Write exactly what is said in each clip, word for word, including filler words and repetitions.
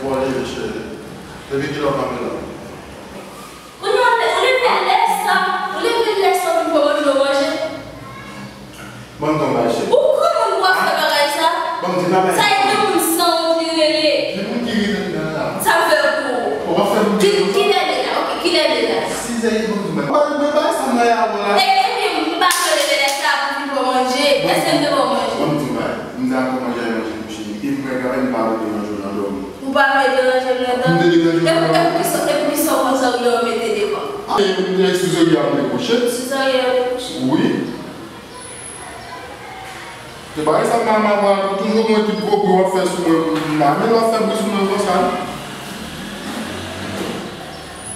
Bon, leve, cheri. Depi kilè w kanpe la? Kounye a, ou leve lè sa, ou leve lè sa pou mwen manje. Ban m di w yon bagay, cheri. Ou kòman w ap fè bagay sa? Ban m di w yon bagay. Sa e granmoun sanwont li rele. Ki moun ki rele nan la? Sa m fè pou ou. Ou pa fè m. Ki, kilè li la? Ok, kilè li la? Sizè e bon di mwen. Mwen, mwen bay sa mwen a wè la. E, ebyen, m pa fè leve lè sa pou vin pou manje. Èske m te ba w manje? Ban m di w yon bagay. M dakò manje a manje kouche. E m prè gade m pa rete manje nan dòmi. Ou pa vle deranje m nan dòmi? M te deranje w nan dòmi. E pou, e pou kisa, e pou kisa w pran zòrye w mete devan? E m te sou zòrye a m te kouche. Sou zòrye a w te kouche? Wi. Se pa sa m pa, m pa, toujou mwen tout gwo bri w ap fè sou mwen, m pa menm w ap fè bri sou mwen konsa non.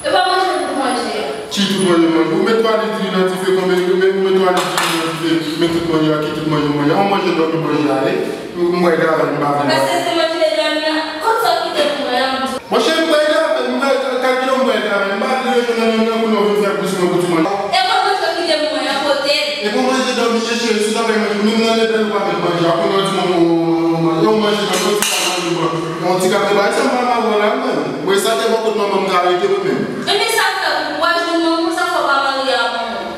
E pa manje tout manje a. Ki tout manje manje? Ou met twa lit diri nan dife, konbyen ou met, ou met twa lit diri nan dife, men tout manje a, ki tout manje manje a? Ou manje dòmi manje ale. M wè travay m pa vle. Paske se manje dòmi a. Kot sa w kite pou mwen an? Monchè, m wè travay, m wè kalkile, m wè travay. M pa vle rejwenn nan menm nan kounye a w vin fè bri sou mwen pou ti manje. E kot manje w kite pou mwen an kote l? E pou manje dòmi ye cheri, si w ta bay manje, menm nan lepèl ou pa met manje a, kounye a w di mwen, mwen, mwen, manje dòmi, yon ti ka manje mwen. Yon ti ka manje, bay sa m pa ma wè la, mwen. Mwen sa te bò kot manman m ka rete, mwen menm. Ebyen sa fè ou pa jwenn manman w, sa fè w pa marye a manman w.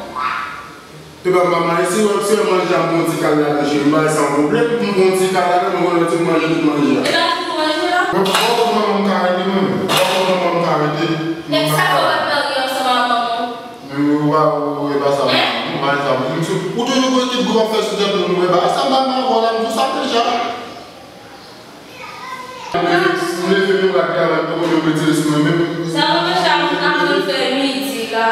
Te pa m pa marye, si w, si w manje a m gon ti kal ladan cheri, m bay sa yon pwoblèm, m gon ti kal ladan, mwen konnen ti manje tout manje a. E pa tout manje a? Mwen pa bò kot manman m ka rete, mwen menm. Bò kot manman m ka rete. Nèg sa fè w pa t marye ansanm a manman w? Ou pa, ou, e pa sa, m pa sa. M sou, ou toujou gon ekip gwo w ap fè sou tèt moun, mwen ba sa m pa mal vòlè, m di w sa deja. M leve, m leve, m lage travay, m poko menm retire sou mwen menm. Sa mwen menm sa m ap fè midi la.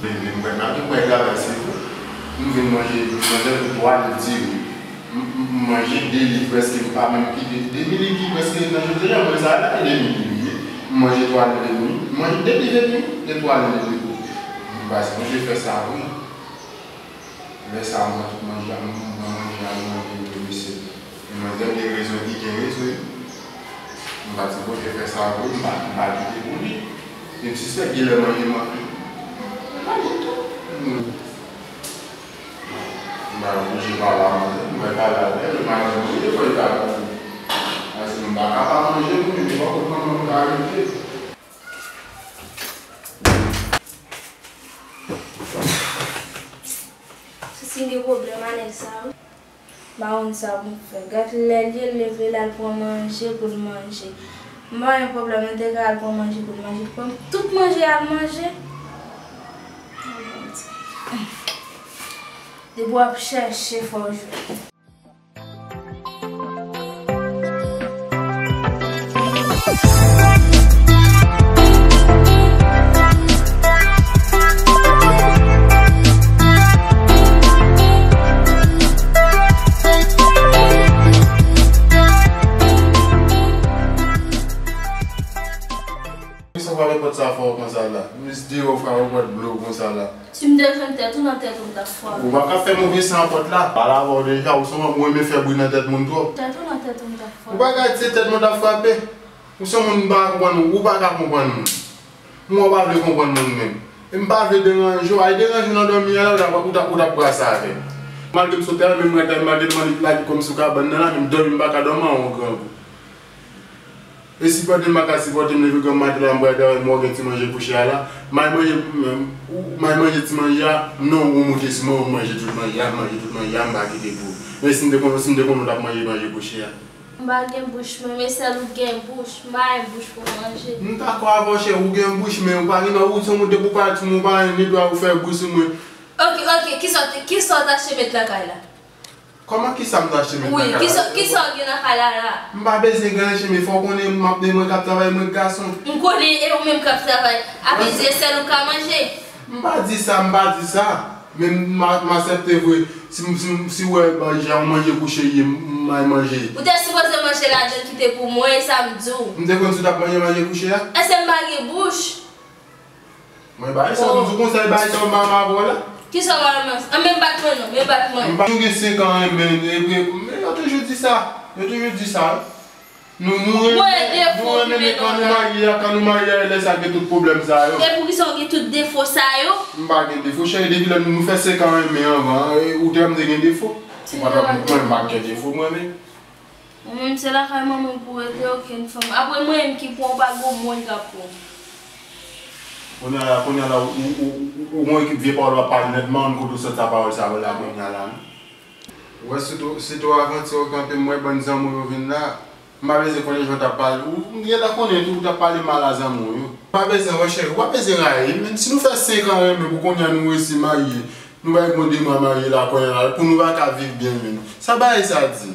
Men, men, mwen pa gen mwen travay, se vre. M vin manje, manje pou twa lit diri. M, m, m manje de liv prèske, m pa menm kite. De mil ki prèske nan jodi a, mwen sa la, de mil li ye. M manje twa liv edmi. M manje de liv edmi, de twa liv edmi. M pa sonje fè sa vre. Lè sa a, m pran tout manje a, m pran manje a, m mande yo, mesye. E manzè gen rezon, li gen rezon, wi. M pa t sipoze fè sa vre, m pa, m pa kite pou li. E m sispèk gen lè manje manke. M manje tou. M pa oblije pale a manzè, m pral pale avè l, m al manje, fò l ta konprann. Paske m pa ka pa manje, mwen, men pa konprann mwen m ka rete. Sisi gen pwoblèm a nèg sa, wi. M pa konn sa pou m fè. Gad lè l ye, l leve l al pran manje pou l manje. M pa gen pwoblèm, l te ka al pran manje pou l manje. Pran tout manje al manje. Depi w ap chèche, fò w jwenn. Kisa w frape pòt sa fò konsa la? M jis deyò frape pòt blo konsa la. Si m te jwenn tèt ou nan tèt ou, m t ap frape. Ou pa ka fè move san pòt la. Pale avè w deja, ou se yon moun renmen fè bri nan tèt moun twòp. Tèt ou nan tèt ou, m t ap frape. Ou pa ka di se tèt mwen t ap frape. Ou se yon moun m pa ka konprann ou, ou pa ka konprann moun. Mwen ou pa vle konprann moun menm. E m pa vle deranje w, ay deranje w nan dòmi a la, ou t ap, ou t ap, ou t ap brase avè m. Malgre m sot travay, men m rete, malgre m annik lage kò m sou kabann nan la, men m dòmi, m pa ka dòmi a yon grangou. E sipòte m pa ka sipòte m, leve granm maten la, m pral travay, m wè w gen ti manje kouche a la. M al manje, m, m al manje ti manje a, non, ou moute sou mwen, ou manje tout manje a, m manje tout manje a, m pa kite pou ou. Men si m te konn, si m te konn ou t ap manje manje kouche a. M pa gen bouch mwen, men sèl ou gen bouch, m pa gen bouch pou manje. M dakò avè w, cheri, ou gen bouch, men ou pa gen dwa, ou se yon moun depi ou parèt sou mwen, ou pa gen ni dwa ou fè bri sou mwen. Ok, ok, kisa w te, kisa w t achte met nan kay la? Kòman kisa m t achte met nan kay la? Wi, kisa, kisa w gen nan kay la la? M pa bezwen gen anyen, men fò w konnen m ap, mwen k ap travay, mwen k gason. M konnen e ou menm k ap travay. Apre di e sèl ou ka manje. M pa di sa, m pa di sa. Men m a, m aksepte vre. Si, si, si w wè manje a, yon manje kouche ye, m, m al manje. Ou te sipoze manje ladan kite pou mwen, e sa m di w. M te konn si w t ap manje manje kouche a? Èske m pa gen bouch? Mwen bay sa, m di w konsèy, bay sa, m pa mal avè w la. Kisa w pa renmen? An, men bat mwen non, men bat mwen. M pa, nou gen senk an, men, men, men yo toujou di sa. Yo toujou di sa. Nou, nou renmen, nou renmen, men kan nou marye a, kan nou marye a, e lè sa gen tout pwoblèm sa yo. E poukisa w gen tout defo sa yo? M pa gen defo, cheri, depi lè nou, nou fè senk an renmen anvan, e, ou te wè m te gen defo? Ou pa t ap mwen, m pa gen defo mwen menm. Mwen menm se lakay manman m pou rete, okenn fanm. Apre mwen menm ki pran w, pa gen moun k ap pran w. Kounye a la, kounye a la, ou, ou, ou, ou gon ekip vye pawòl w ap pale nèt, m pa konn kote w sot sa pawòl sa yo la kounye a la, non. Ou wè, sitou, sitou avanti w kanpe, m wè bann zanmi w yo vin la. M pa bezwen konnen jan w t ap pale. Ou, m gentan konnen tou, ou t ap pale mal a zanmi w yo. Ou pa bezwen, wè cheri, ou pa bezwen rayi, men si nou fè senk an renmen, pou kounye a nou resi marye, nou bay bon de mwa marye la, kounye a la, pou nou pa ka viv byen, men. Sa bagay sa di?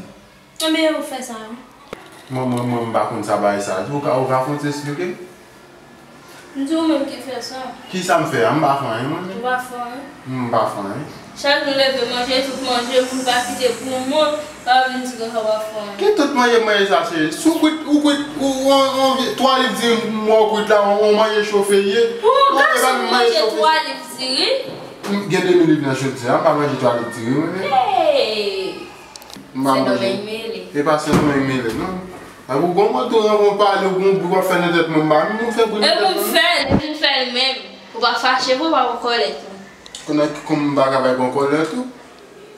Enben, ou fè sa, wi. Mwen, mwen, mwen, m pa konn sa bagay sa. Ou ka, ou ka fon ti esplike? M di ou menm ki fè sa. Kisa m fè a? M pa fè anyen, mwen menm. Ou pa fè anyen. M pa fè anyen. Chak nou leve manje, tout manje, moun pa kite pou mwen, pa vin di konsa w pa fè anyen. Ki tout manje, manje sa, cheri? Si w kwit, ou kwit, ou, on, on, twa liv diri, mwen w kwit la, on, on manje chofe ye. Pou yon gason pou manje twa liv diri? M gen de mil liv nan choti a, m pa manje twa liv diri, mwen menm. Hey! M pa manje. Sendomeng mele. E pa Sendomeng mele, non. Ak ou gon mwen tou ranvon pale, ou gon bri w ap fè nan tèt mwen, m pa menm fè bri nan tèt mwen. E pou m fè l, e pou m fè l menm. Ou pa fache vre, ou pa pran kòlè tou. Konnen ki kòm m pa ka bay pran kòlè tou.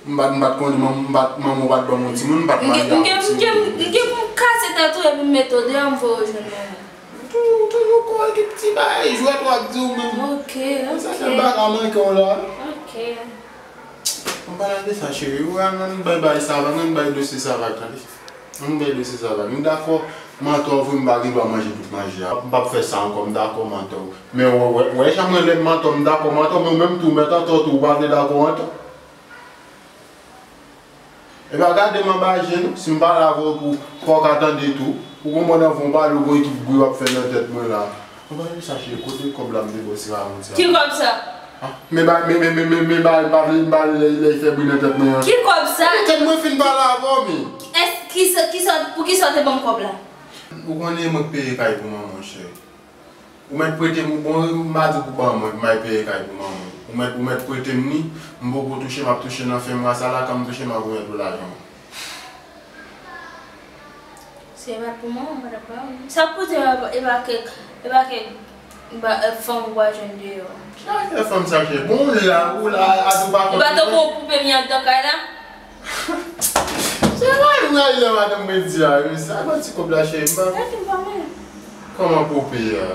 M pa t, m pa t konnen, manm, m pa t, manman w pa t ban m yon timoun, m pa t marye ak yon timoun. M gen, m gen, m gen pou m kase tèt ou epi m mete w deyò, m voye w jwenn manman. Ou toujou, ou toujou kò ekip ti bagay, jwèt w ap di w menm. Ok, ok. Sa fè m pa ka manke w la. Ok. Anpalan de sa, cheri, ou wè, ann bay bagay sa vag, ann bay dosye sa vag, tande. Ann bay dosye sa vag. M dakò, mantò vre, m pa gen dwa manje tout manje a. M p ap fè sa ankò, m dakò, mantò. Men wè, wè, wè jan mwen lè m mantò, m dakò, mantò, men ou menm tou, ou mèt antò tou, ou pa vle dakò, antò. Epa, gade m anba je nou, si m pale avè w tou, fò w ka tande tou. Ou konprann anvan w pale, ou gon ekip bri w ap fè nan tèt mwen la. Anpalan de sa, cheri, kote kòb la m te ba w se avanti a? Ki kòb sa? Ah, men ba, men, men, men, men, men ba, ba, ba, lè, lè fè bri nan tèt mwen an. Ki kòb sa? Tèt mwen fin pale avè w, men. Èske, kisa, kisa, poukisa w te ban m kòb la? Ou konnen mwen k peye kay pou manman w, cheri. Ou mèt prete m, bon, m pa di pou ban mwen, m al peye kay pou manman. Ou mèt, ou mèt prete m li, m poko touche, m ap touche nan fen mwa sa la, kan m touche, m ap remèt ou lajan w. Si e pa t pou manman, m pa t ap ba ou. Sa k koute, e pa, e pa kèk, e pa kèk ba, e, fanm ou pral jwenn deyò. Sa fè fanm sa, cheri. Bon, ou la, ou la, a tou pa konn. E pa tankou yon poupe m ye anndan kay la? Se la, ou rayi lè madanm mwen di a, wi. Sa, ba ti kòb la, cheri, m pa. Gade m pa mwen. Kòman poupe a?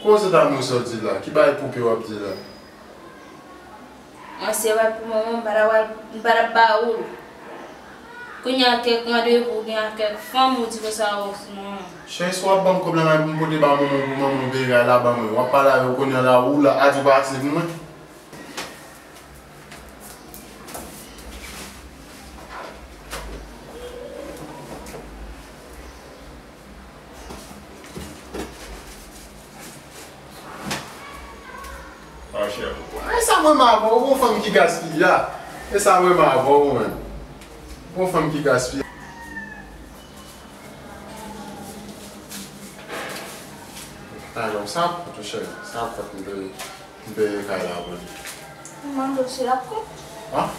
Kòman se ta moun sa w di la? Ki bagay poupe w ap di la? Mwen se wè pou manman, m pa ta pral, m pa ta ba ou l. Kounye a kèk randevou ou gen ak kèk fanm, ou di konsa ou se manman. Cheri, si w ap ban m kòb la, m ap pote ba manman pou manman peye kay la ban mwen. W ap pale avè w kounye a la, ou la, a di w pa ase pou mwen. E sa mwen m avè w, gon fanm ki gaspiye a. E sa mwen m avè w, mwen. Gon fanm ki gaspiye. Alò, sa ap kont, cheri. Sa ap kont, m peye. M peye kay la pou li. M mande w si l ap kont. Ah?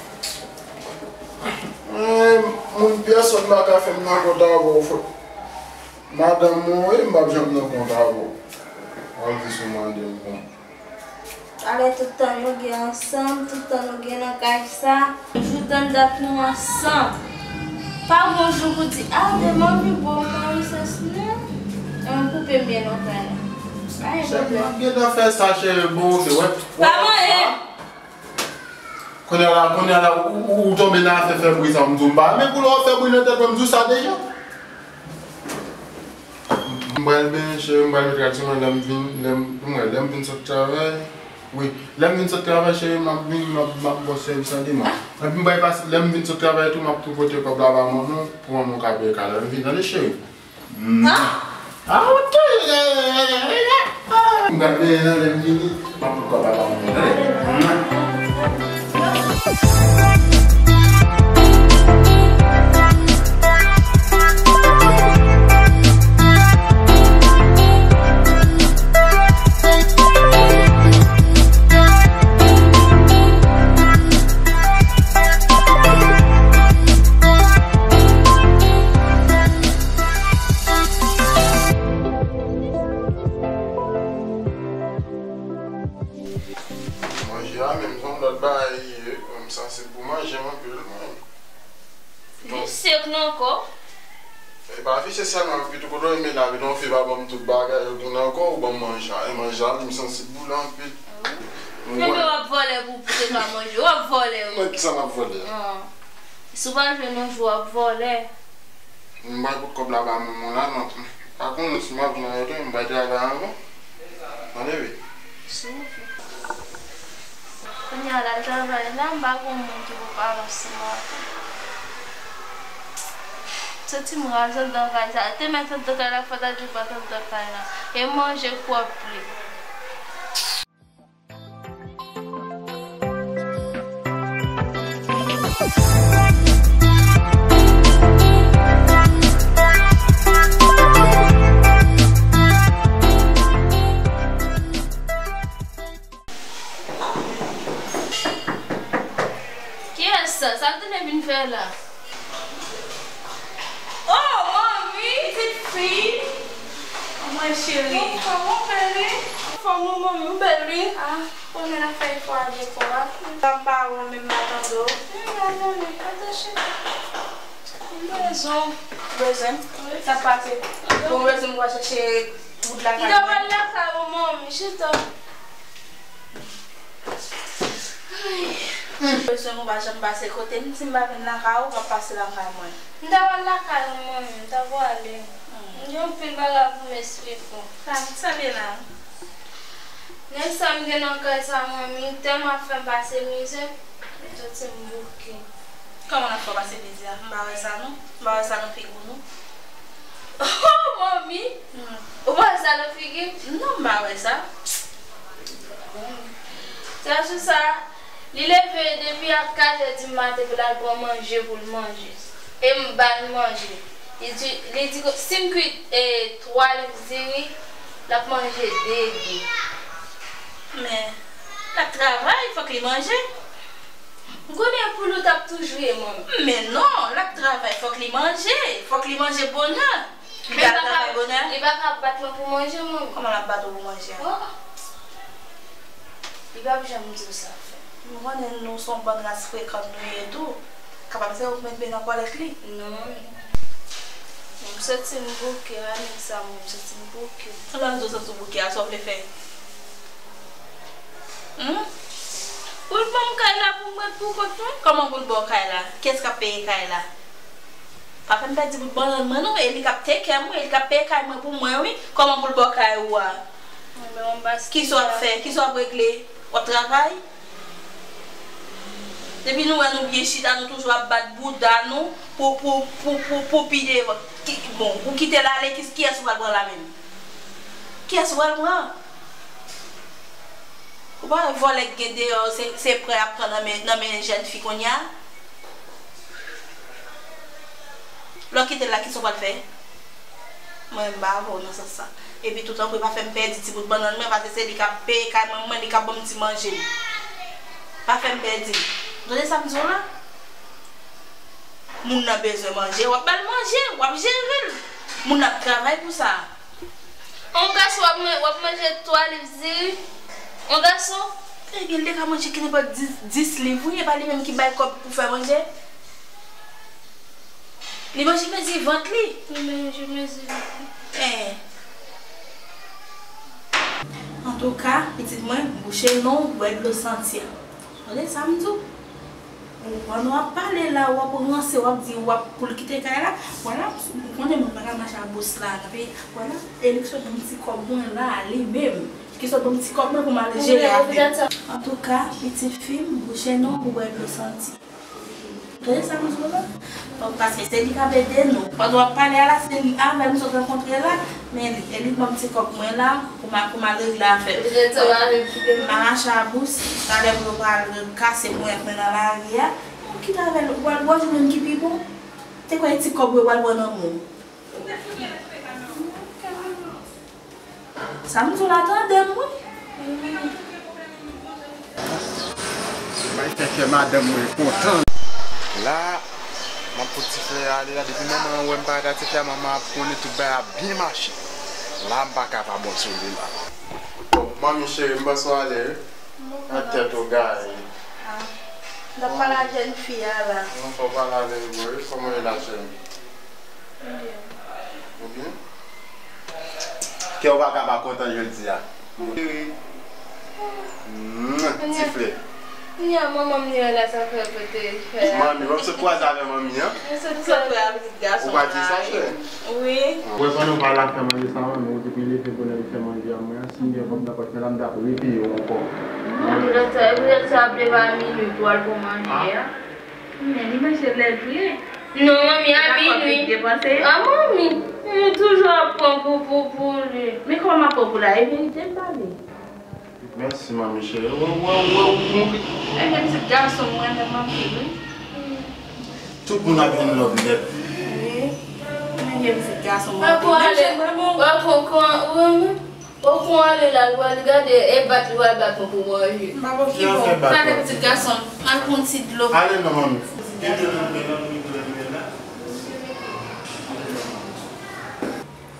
Eh, moun, pèsonn pa ka fè m nan kont avè w, frè. Madanm mwen, wi, m p ap janm nan kont avè w. W ap di si w mande m kont. Talè tout tan nou gen ansanm, tout tan nou gen nan kay sa. Jou tann dat nou ansanm. Pa gon jou pou di, a, demen m vin ba w mari sèch, non. Yon koupe m byen nan kay la. Pa gen pwoblèm. M ap gentan fè sa, cheri, bon, oke, wè. Pa manyen. Kounye a la, kounye a la, ou, ou, ou tonbe nan afè fè bri sa, m di w m pa renmen pou lè w ap fè bri nan tèt mwen, m di w sa deja. M pral benyen, cheri, m pral met rad sou mwen, lè m vin, lè m, m wè, lè m vin sot travay. Wi, lè m vin sot travay, cheri, m ap vin, m ap, m ap ba w sèvis an demen. Epi m pral pase, lè m vin sot travay tou, m ap tou pote kòb la ba manman w, pou manman w ka peye kay la. Lè m vin, tande, cheri. Ah! Ah, ok. M pral benyen nan lè m vini. M ap pran kòb la ba manman, tande. Manje a menm se yon lòt bagay li ye. Sa se pou manje m anpil, mwen. Visye k nan kò w. E pa visye sèlman, pitit, kote w ye, men lavi nan fi pa ban m tout bagay, ou tounen ankò, ou ban m manje a. E manje a, m sansib pou li anpil. Wi. Mwen, w ap vòlè pou, pou te ka manje. W ap vòlè, wi. Mwen, kisa m ap vòlè a? Ah. Si w pa jwenn yon jou, w ap vòlè. M bay bout kòb la ba manman la, non. Pa konnen si m ap jwenn yon tou, m bay travay anvan. Anleve. Silvouplè. Kounye a l al travay la, m pa gon moun ki pou pale ansanm avè m. Santi m raz anndan kay sa. Te mèt anndan kay la, fò ta di w pa t anndan kay la. E manje kwòp li. Kiyès sa? Sa l te vin fè la? Oh, manmi, pitit fi. Mwen cheri. Ou anfòm, ou bèl, wi. Anfòm, wi, manmi, ou bèl, wi. Ah, konnen afè fwa de kò a. Sa m pa wè menm, m pa tande w. Wi, m pa tande, atache. M bezwen w. Bezwen m? Wi. Sa k pase? Bon, bezwen m va chèche bout lakay mwen. M ta pral lakay ou, manmi, chita. Ay. Hmm. Bezwen ou pa janm pase kote m, si m pa vin lakay ou, w ap pase lakay mwen. M ta pral lakay ou, manmi, m ta pral ale. Hmm. M gen anpil bagay pou m esplike w. Sa, sa vle la? Nèg sa m gen nan kay sa, manmi, tèlman ap fè m pase mizè, m santi m bouke. Kòman l ap fè w pase mizè a? M pa wè sa non. M pa wè sa nan figi w non. Oh, manmi! Hmm. Ou pa wè sa nan figi m? Non, m pa wè sa. Se sou sa, li leve depi a kat è di maten pou l al pran manje pou l manje. E m ba l manje. Li di, li di si m kwit, e, twa liv diri, l ap manje de liv. Men, l ap travay, fòk li manje. M konnen pou li w t ap toujou ye, manmi. Men non, l ap travay, fòk li manje. Fòk li manje bonè. Li pa travay bonè. Li pa ka bat mwen pou manje, manmi. Kòman l ap bat ou pou manje a? Oh. Li p ap janm di w sa, frè. M konnen nou se yon bann ras frekan nou ye tou. Kapab se ou k met men nan kòlèt li. Non, manmi. M santi m bouke, a nèg sa, mwen, m santi m bouke. Lè w di w santi w bouke a, sa w vle fè? Humm? Pou l ban m kay la pou m ret pou kont mwen? Kòman pou l ba w kay la? Kiyès k ap peye kay la? Pa fè m pèdi bout bannann mwen non, e li k ap take care mwen, e li k ap peye kay mwen pou mwen wi. Kòman pou l ba w kay ou a? Kisa w ap fè? Kisa w ap regle? W ap travay? Depi nou wè nou byen chita, nou toujou ap bat bouda nou pou, pou, pou, pou, pou pi devan. Ki, bon, pou kite l ale, ki, kiyès ou pral pran la menm? Kiyès ou pral pran? Ou pa wè vòlè k gen deyò, se, se prè y ap pran nan men, nan men jèn fi kounye a? Lè w kite l la, kisa w pral fè? Mwen, m pa avè w nan sans sa. Epi tou tanpri pa fè m pèdi ti bout bannann mwen, paske se li k ap peye kay mwen, mwen, li k ap ban m ti manje m. Pa fè m pèdi l. Ou tande sa m di w la? Moun nan bezwen manje, w ap ba l manje, w ap jere l. Moun nan ap travay pou sa. On gason w ap man-, w ap manje twa liv diri? On gason? Ebyen, li te ka manje ki nenpòt dis, dis liv, wi, e pa li menm ki bay kòb pou fè manje. Li manje mezi vant li. Li manje mezi vant li. Eh. Antouka, pitit mwen, bouche non w, bwè dlo santi a. Tande sa m di w? Ou, pandan w ap pale la, w ap ranse, w ap di w ap pou l kite kay la. Vwala, ou konnen moun pa ka mache a bous la, nan peyi. Vwala, e li k sot ban m ti kòb mwen la, li menm. Ki sot ban m ti kòb mwen pou m al jere avè l. Antouka, pitit fi m, bouche non w, bwè dlo santi. Tande sa m di w la? Bon, paske se li k ap ede nou. Pandan w ap pale a la, se avè l m sot rankontre la, men li, e li ban m ti kòb mwen la pou m a, pou m al regle afè m. M a mache a bous, talè pou yo pral kase ponyèt mwen nan lari a. Ou kite avè l, ou al bwè jou menm ki pi bon. Te kwè ti kòb ou yo pral pran nan men w. Sa m di w la, tande m wi. Bay fè kè madanm mwen kontan. La, m ap pot ti flè a ale la, depi manman an wè m pa gade ti flè a, manman ap konnen tout bagay ap byen mache. La, m pa ka pa bon sou li la. Bon, manmi cheri, m panse w ale wi. Nan tèt ou gaye. N ap pale a jèn fi a la. Non, fò w pale avè l vre wi. Kòman w ye la, cheri? Ou byen? Kè w pa ka pa kontan jodi a. Cheri. Mm, ti flè. Kounye a manman m li an la, sa fè pote fè a. Manmi, w ap sot kwaze avè manmi an? M sot kwaze avè pitit gason m la. Ou pa di sa, cheri? Wi. Ou wè pandan w pa la fè manje sa, manmi, ou di pou li leve bonè li fè manje a mwen an. Si m gen kòb nan pòch mwen la, m t ap repeye w ankò. Non, poutèt sa, poutèt sa ap leve a minui pou al pran manje a. Men li manje lè l vre. Non, manmi, a minui. A, manmi, nou toujou ap pran pou, pou, pou li. Men kòman m ap pran pou la? E verite m pale. Mèsi, manmi cheri. Wè, wè, wè, ou mouri. Ebyen, pitit gason m, mwen menm anpil, wi. Tout moun ap vin love nèt. Wi. Mwen gen pitit gason m anpil. Wè, kon ale, wè, kon, kon, wè, wè, kon ale la, li pral gade, e bat, li pral bat mwen pou manje. M pa bon ki bon. Ki afè bat la? Gade pitit gason m, al pran ti dlo. Ale non, manmi.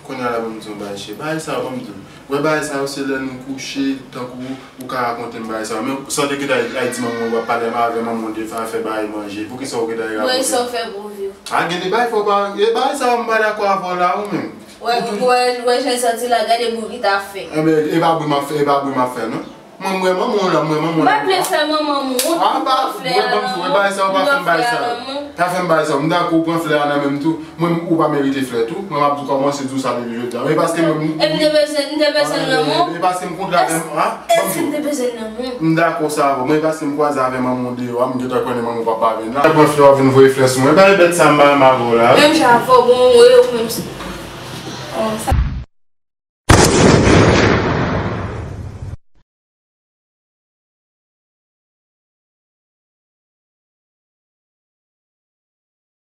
Kounye a la, ban m di w bagay, cheri. Bagay sa yo, ban m di w. Wè, bagay sa yo, se lè nou kouche, tankou ou ka rakonte m bagay sa yo. Men sa w te gentan al di manman w, w ap pale avè manman w de afè bagay manje. Poukisa w gentan rakonte? Mwen, sa w fè pou viv. A, gen de bagay fò pa, e bagay sa yo, m pa dakò avè w la, ou menm. Wè, wè, wè, jan l santi la, gade bri l ap fè. Enben, e pa bri m ap fè, e pa bri m ap fè, non. Mwen, m wè manman w la, m wè manman w la. M pa vle fè manman m wont pou pran flè a nan men w. Wè, bagay sa yo, pa fè m bagay sa yo. Pa fè m bagay sa yo. M dakò w pran flè a nan men m tou. Mwen, ou pa merite flè tou. Mwen, m ap di w kòmanse di w sa depi jodi a. E paske mwen, m, e m te bezwen, m te bezwen nan men w. E paske m kontre avè m, a? Èske m te bezwen nan men w? M dakò sa avè w. Mwen, e paske m kwaze avè manman w deyò a, m gentan konnen manman w p ap pa vin la. Pran flè w ap vin voye flè sou mwen. E pa e bèt sa m pa renmen avè w la. Menm jan avè w, bon, ou menm. Oh, sa.